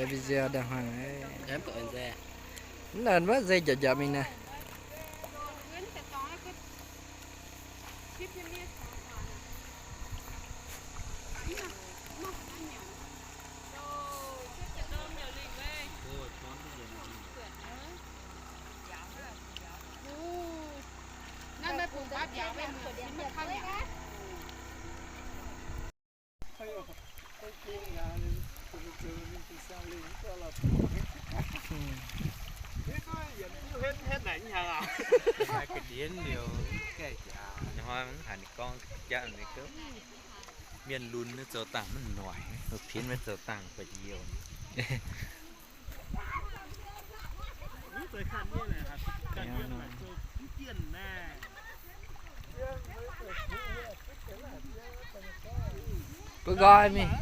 Video ndaaih hmuangx. Mv nonc wuov nzengc njaaux njaaux mingh naaiv. Ga'ndiev liuz, hnoi mv hanc gorngv jatv ninh gouv. Mienh lunx zoux dangh mv noic, pinv maiv zoux dangh ba'youh. Bun nqoi mingh.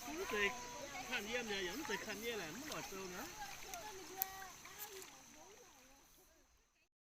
Mv zeiz kanh yiem yaac mv zeiz kanh yiem, mv noic sou naaiv.